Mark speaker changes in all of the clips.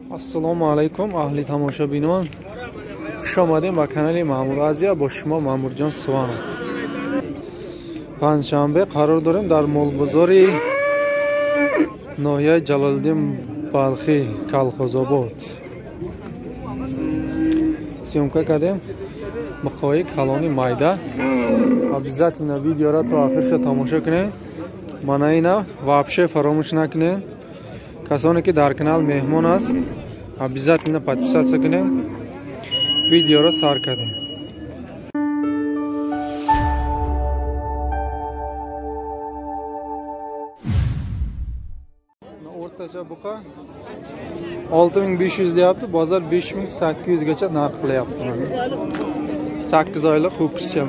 Speaker 1: Ассалому алайкум аҳли тамошобинон. Хуш омадем ба канали Маъмур Азия, бо шумо Маъмурҷон Суванов. Панҷшанбе қарор дорем дар молбозори ноҳияи Ҷалолиддин Балхӣ, Калхозобод. Съёмка кардем муқои калони майда. Обязательно видеоро то охирша тамошо кунед. Мана ина вообще фаромӯш накунед. Касоне ки дар канал меҳмон аст, обязательно подписаться кунед. Видеоро сар кардем. O'rtacha buqa 6500 deyapti, bozor 5800 gacha narx qilyapti. 8 oylik ho'kizcha.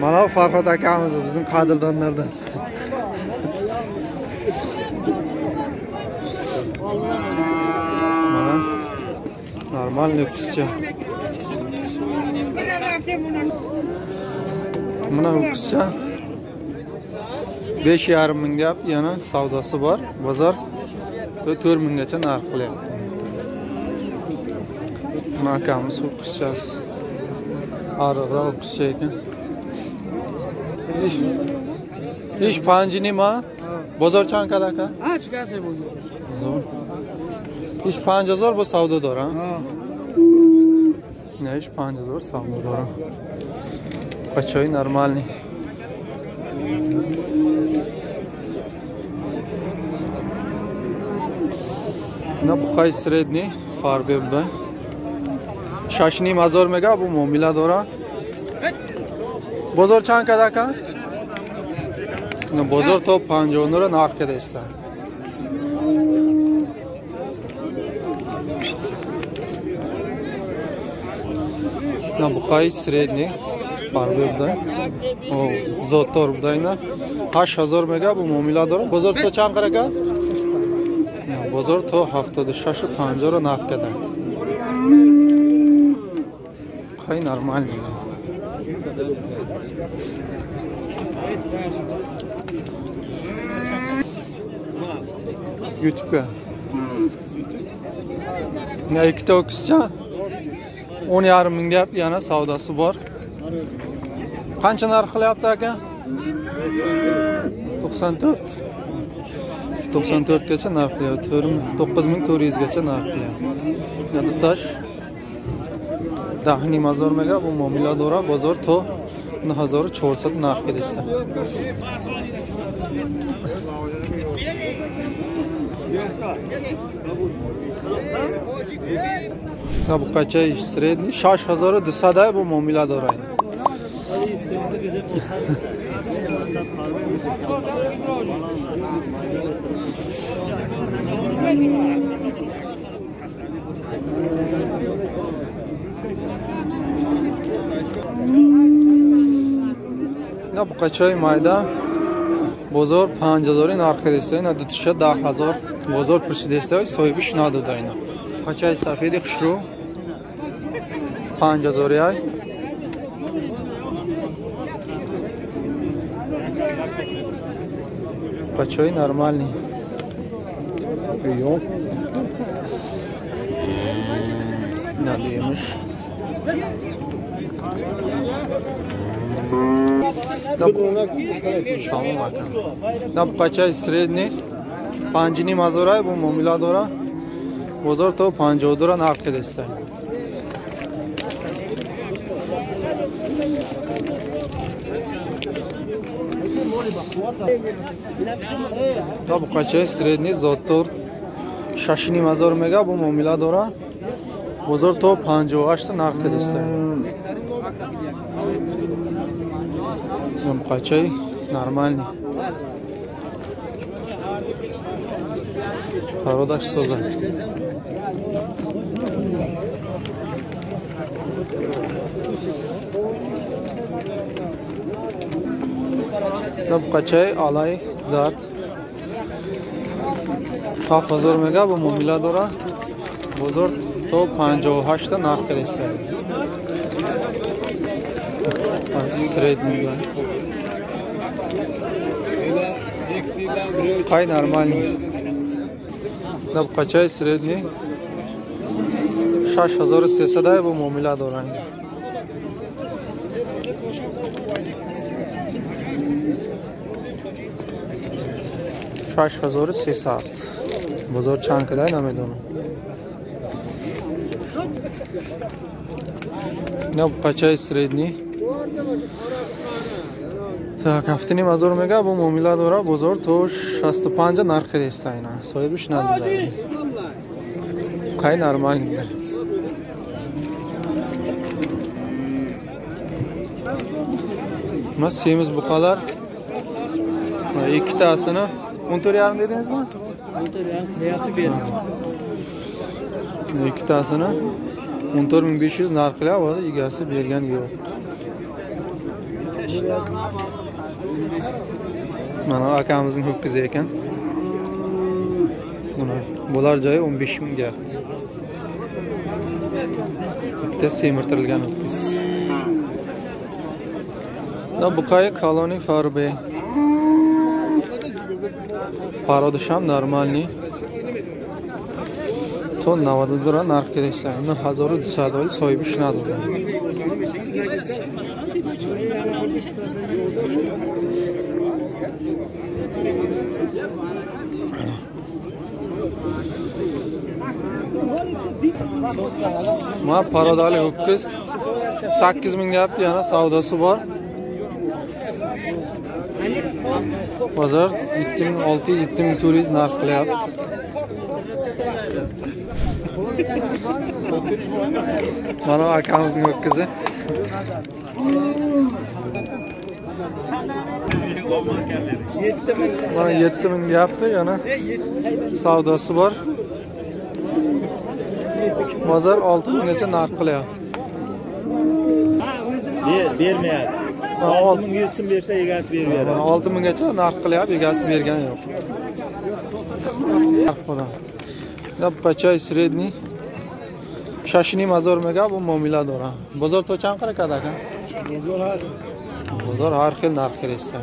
Speaker 1: Mana Farhod akamiz bizning qadrdonlardan. Mana normal ho'kizcha. Mana ho'kizcha 5,5 ming deyapti, yana savdosi bor. Bozor 4 minggacha narx qilyapti. Mana akamiz ho'kizchasi. Ariqroq ho'kizcha ekan. Ish 5.5 бозор чанд кад ака? Иш 5000 бо савдо дора? Не, иш 5000 савдо дора. Бачаи нормальный. На бухай средний фарбе буда. 6,5 ҳазор мега бу муомила дора. Бозор чанд кад ака? Бозор то 59 нарх када иста. На бухай средний фарбе буда. О, зоттор буда ина. 8000 мега бу муомила дора. Бозор то чанд ака? Бозор то 76,50 нарх када. Хай нормальный. YouTube'ga. Ya ikkita ho'kizcha 10,5 ming deyapti, yana savdosi bor. Qancha narx qilyapti aka? 94. 94 gacha narx qilyapti. 9400 gacha narx qilyapti. Yana tosh 10,5 ҳазор мега бу муомила дора, бозор то 9400 нарх кедишса. На буқача средний 6200 бу муомила дора. На буқачаи майда бозор 5000 нарх кедиста, ина дутиша 10000 бозор пурсидаиста, соҳибиш надода ина. Буқачаи сафеди хушрӯ 5000 ай. Буқачаи нормальный. Приём. Ина дуюмиш. На буқачаи средний 5,5 ҳазор ай бу муомила дора. Бозор то 52 нарх кедиста. На буқачаи средний зоттор 6,5 ҳазор мега бу муомила дора. Бозор то 58 нарх кедиста. Буқачаи нормальный. Пародаш соза. На буқачаи алай зард 7000 мега бу муомила дора. Бозор то 58 нарх кедиста. Средний. Қай нормальный. На буқачаи средний 6300 бо муомила доранд. 6300. Бозор чанд кадай намедонам. На буқачаи средний. Так, 7500 мега бо муомила дора. Бозор то 65 нарх деста ина. Соҳибиш надода. Қай нормальный. Mana semiz buqalar. Ikkitasini 14,5 dedingizmi?
Speaker 2: 14,5 qilyapti berdim.
Speaker 1: Ikkitasini 14,500 narx qilyapti, egasi bergan yo'q. Mana akamizning ho'kizi ekan. Buni bular joyi 15,000 deyapti. Bitta semirtirilgan ho'kiz. Da buqay koloni farbe. Parodisham нормальный. То 92 нарх kedishsa, 1200 oli sohibi надо. Ma parodali ho'kiz 8000 deyapti, yana savdosi bor. Bozor 7600 7400 narx qilyapti. Mana akamizning ho'kizi. Mana 7000 deyapti, yana savdosi bor. Bozor 6000 gacha narx qilyapti.
Speaker 2: Bermayapti. 6100 so'm bersa egasi berib beradi.
Speaker 1: 6000 gacha narx qilyapti, egasi bergani yo'q. Narx bo'ladi. Buqachay средний 6500 mega bu muomila dora. Bozor to chand qara aka? Bozor har xil narx kelsa.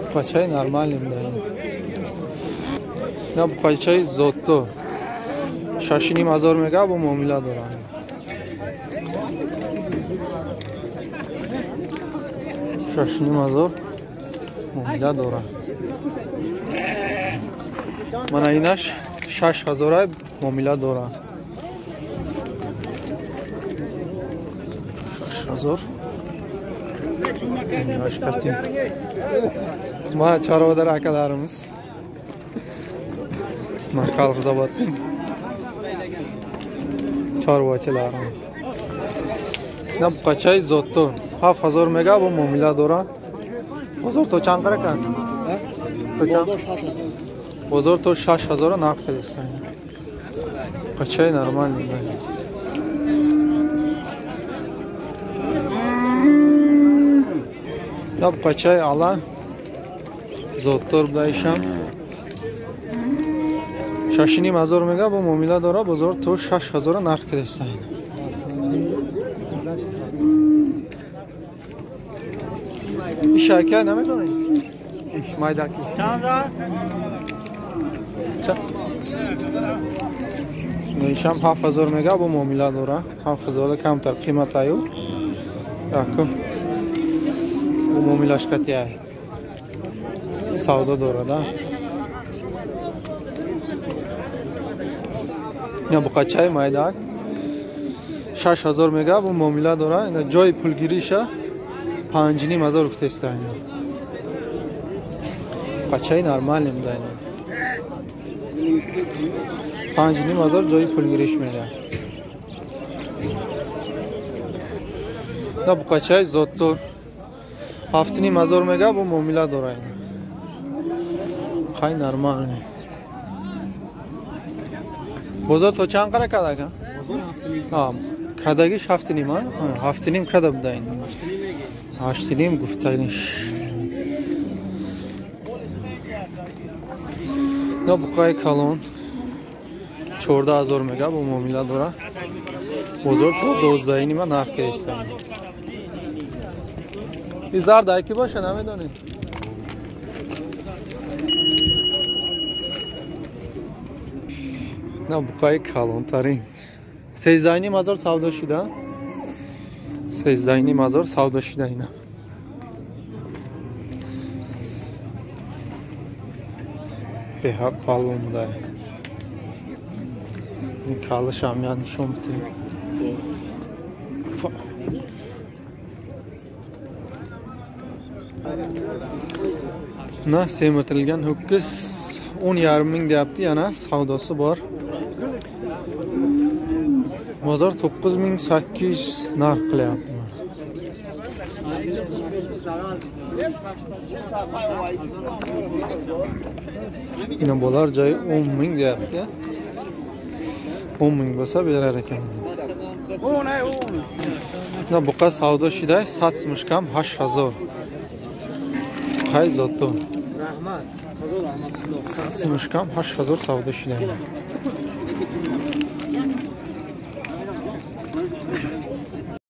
Speaker 1: Buqachay нормальный bunday. Buqachay zotto 6500 mega bu muomila dora. 6500 muomila dora. Mana inash 6000 muomila dora. 6000. Boshqa. Mana chorvador akalarimiz. Mana Qalqizobodning chorvachilari. Na buqachay zotto 7000 mega bu muomila dora. Bozor to chand ekan? To chand? Bozor to 6000 narx qilishsan. Qachay нормальный. Na buqachay ala zottor bilan 6500 mega bu muomila dora. Bozor to 6000 narx qilishsan. Ish aka nima doring? Ish maydaki. Chand? Isham 7000 mega bu muomila dora. 7000 kamtar qiymat ayu. Yaku. Bu muomilashga tiyay. Savdo dora da. Ya buqachay maydak 6000 mega bu muomila dora. Ina joy pulgirisha 5500 гуфтеста. Қачаи нормальный буда. 5500 ҷои пулгириш медиҳад. На буқачаи зоттор 7500 мега бу муомила дора. Қай нормальный. Бозор то чанд қара када ака?
Speaker 2: Бозор 7,5.
Speaker 1: Кадагиш 7,5, 7,5 када буда ин. 8,5 гуфтаниш. На буқаи калон 14000 мега бу муомила дора. Бозор то 12,5 нарх кеста. Ин зард ай ки боша намедонӣ? На буқаи калонтарин. 13,5 ҳазор савдо шуда. 13,5 ҳазор савдо шуда ина. Беҳад палвон буда. Ин калашам я нишон бидем. На semirtirilgan ho'kiz 10,5 ming deyapti, yana savdosi bor. Bozor 9800 narx qilyapti. Ina bo'lar joyi 10 ming deyapti. 10 ming bo'lsa berar ekan. Na buqa savdo shiday satmishkam 8000. Qay zotdo? Rahmat. Satmishkam 8000 savdo shiday.